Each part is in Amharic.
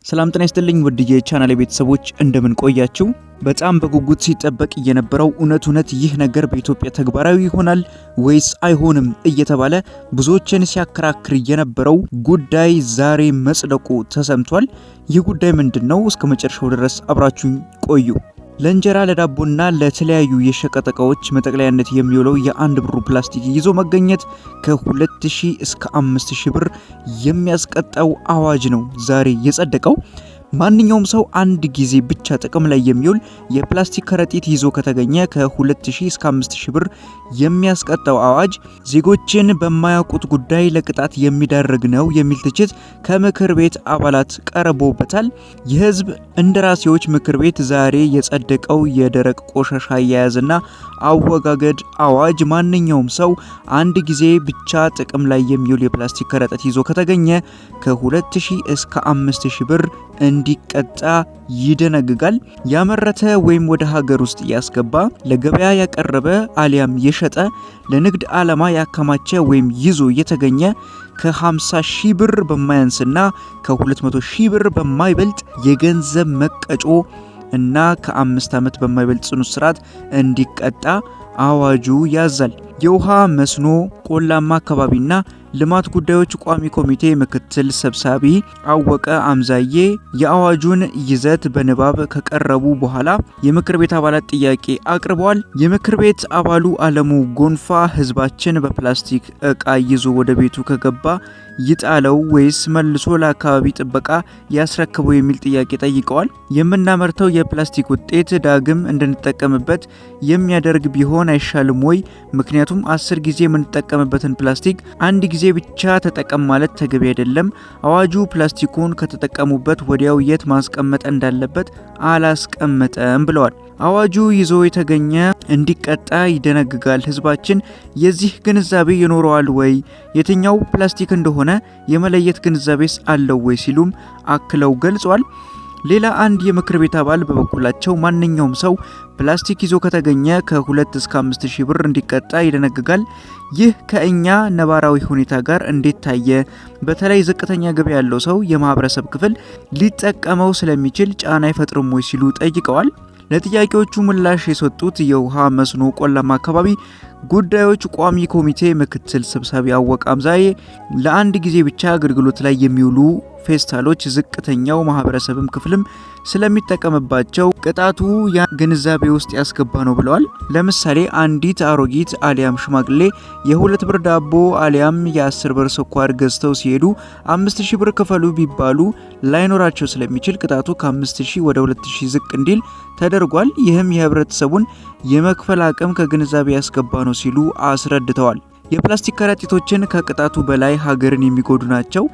ሰላም ጤና ይስጥልኝ ውድ የቻናል ቤተሰቦች፣ እንደምን ቆያችሁ? በጣም በጉጉት ሲጠበቅ የነበረው እውነት እውነት ይህ ነገር በኢትዮጵያ ተግባራዊ ይሆናል ወይስ አይሆንም እየተባለ ብዙዎችን ሲያከራክር የነበረው ጉዳይ ዛሬ መጽደቁ ተሰምቷል። ይህ ጉዳይ ምንድን ነው? እስከ መጨረሻው ድረስ አብራችሁኝ ቆዩ። ለእንጀራ፣ ለዳቦና ለተለያዩ የሸቀጥ እቃዎች መጠቅለያነት የሚውለው የአንድ ብሩ ፕላስቲክ ይዞ መገኘት ከ2000 እስከ 5000 ብር የሚያስቀጣው አዋጅ ነው ዛሬ የጸደቀው። ማንኛውም ሰው አንድ ጊዜ ብቻ ጥቅም ላይ የሚውል የፕላስቲክ ከረጢት ይዞ ከተገኘ ከ2000 እስከ 5000 ብር የሚያስቀጣው አዋጅ ዜጎችን በማያውቁት ጉዳይ ለቅጣት የሚዳርግ ነው የሚል ትችት ከምክር ቤት አባላት ቀርቦበታል። የሕዝብ እንደራሴዎች ምክር ቤት ዛሬ የጸደቀው የደረቅ ቆሻሻ አያያዝና አወጋገድ አዋጅ ማንኛውም ሰው አንድ ጊዜ ብቻ ጥቅም ላይ የሚውል የፕላስቲክ ከረጢት ይዞ ከተገኘ ከ2000 እስከ 5000 ብር እንዲቀጣ ይደነግጋል። ያመረተ ወይም ወደ ሀገር ውስጥ ያስገባ፣ ለገበያ ያቀረበ አሊያም የሸጠ፣ ለንግድ ዓላማ ያከማቸ ወይም ይዞ የተገኘ ከ50 ሺህ ብር በማያንስና ከ200 ሺህ ብር በማይበልጥ የገንዘብ መቀጮ እና ከ5 ዓመት በማይበልጥ ጽኑ እስራት እንዲቀጣ አዋጁ ያዛል። የውሃ መስኖ፣ ቆላማ አካባቢና ልማት ጉዳዮች ቋሚ ኮሚቴ ምክትል ሰብሳቢ አወቀ አምዛዬ የአዋጁን ይዘት በንባብ ከቀረቡ በኋላ የምክር ቤት አባላት ጥያቄ አቅርበዋል። የምክር ቤት አባሉ አለሙ ጎንፋ ሕዝባችን በፕላስቲክ እቃ ይዞ ወደ ቤቱ ከገባ ይጣለው ወይስ መልሶ ለአካባቢ ጥበቃ ያስረክበው የሚል ጥያቄ ጠይቀዋል። የምናመርተው የፕላስቲክ ውጤት ዳግም እንድንጠቀምበት የሚያደርግ ቢሆን አይሻልም ወይ? ምክንያቱም 10 ጊዜ የምንጠቀምበትን ፕላስቲክ አንድ ጊዜ ብቻ ተጠቀም ማለት ተገቢ አይደለም። አዋጁ ፕላስቲኩን ከተጠቀሙበት ወዲያው የት ማስቀመጥ እንዳለበት አላስቀመጠም ብለዋል። አዋጁ ይዞ የተገኘ እንዲቀጣ ይደነግጋል። ህዝባችን የዚህ ግንዛቤ ይኖረዋል ወይ? የትኛው ፕላስቲክ እንደሆነ የመለየት ግንዛቤስ አለው ወይ? ሲሉም አክለው ገልጿል። ሌላ አንድ የምክር ቤት አባል በበኩላቸው ማንኛውም ሰው ፕላስቲክ ይዞ ከተገኘ ከ2 እስከ 5 ሺህ ብር እንዲቀጣ ይደነግጋል። ይህ ከእኛ ነባራዊ ሁኔታ ጋር እንዴት ታየ? በተለይ ዝቅተኛ ገቢ ያለው ሰው የማህበረሰብ ክፍል ሊጠቀመው ስለሚችል ጫና አይፈጥርም ወይ ሲሉ ጠይቀዋል። ለጥያቄዎቹ ምላሽ የሰጡት የውሃ መስኖ ቆላማ አካባቢ ጉዳዮች ቋሚ ኮሚቴ ምክትል ሰብሳቢ አወቀ አምዛዬ ለአንድ ጊዜ ብቻ አገልግሎት ላይ የሚውሉ ፌስታሎች ዝቅተኛው ማህበረሰብም ክፍልም ስለሚጠቀምባቸው ቅጣቱ ያ ግንዛቤ ውስጥ ያስገባ ነው ብለዋል። ለምሳሌ አንዲት አሮጊት አሊያም ሽማግሌ የ2 ብር ዳቦ አሊያም የ10 ብር ስኳር ገዝተው ሲሄዱ 5000 ብር ክፈሉ ቢባሉ ላይኖራቸው ስለሚችል ቅጣቱ ከ5000 ወደ 2000 ዝቅ እንዲል ተደርጓል። ይህም የህብረተሰቡን የመክፈል አቅም ከግንዛቤ ያስገባ ነው ሲሉ አስረድተዋል። የፕላስቲክ ከረጢቶችን ከቅጣቱ በላይ ሀገርን የሚጎዱ ናቸው፣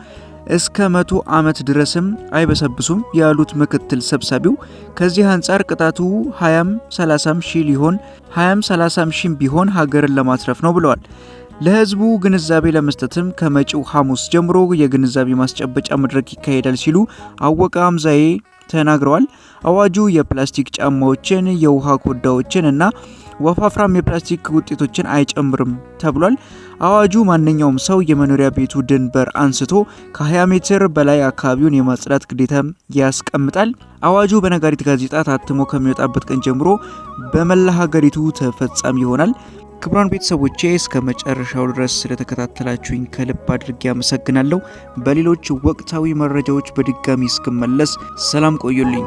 እስከ 100 ዓመት ድረስም አይበሰብሱም ያሉት ምክትል ሰብሳቢው ከዚህ አንጻር ቅጣቱ 20 30 ሺህ ሊሆን 20 30 ሺህ ቢሆን ሀገርን ለማትረፍ ነው ብለዋል። ለህዝቡ ግንዛቤ ለመስጠትም ከመጪው ሐሙስ ጀምሮ የግንዛቤ ማስጨበጫ መድረክ ይካሄዳል ሲሉ አወቀ አምዛዬ ተናግረዋል። አዋጁ የፕላስቲክ ጫማዎችን፣ የውሃ ኮዳዎችን እና ወፋፍራም የፕላስቲክ ውጤቶችን አይጨምርም ተብሏል። አዋጁ ማንኛውም ሰው የመኖሪያ ቤቱ ድንበር አንስቶ ከ20 ሜትር በላይ አካባቢውን የማጽዳት ግዴታ ያስቀምጣል። አዋጁ በነጋሪት ጋዜጣ ታትሞ ከሚወጣበት ቀን ጀምሮ በመላ ሀገሪቱ ተፈጻሚ ይሆናል። ክቡራን ቤተሰቦቼ፣ እስከ መጨረሻው ድረስ ስለተከታተላችሁኝ ከልብ አድርጌ አመሰግናለሁ። በሌሎች ወቅታዊ መረጃዎች በድጋሚ እስክመለስ ሰላም ቆዩልኝ።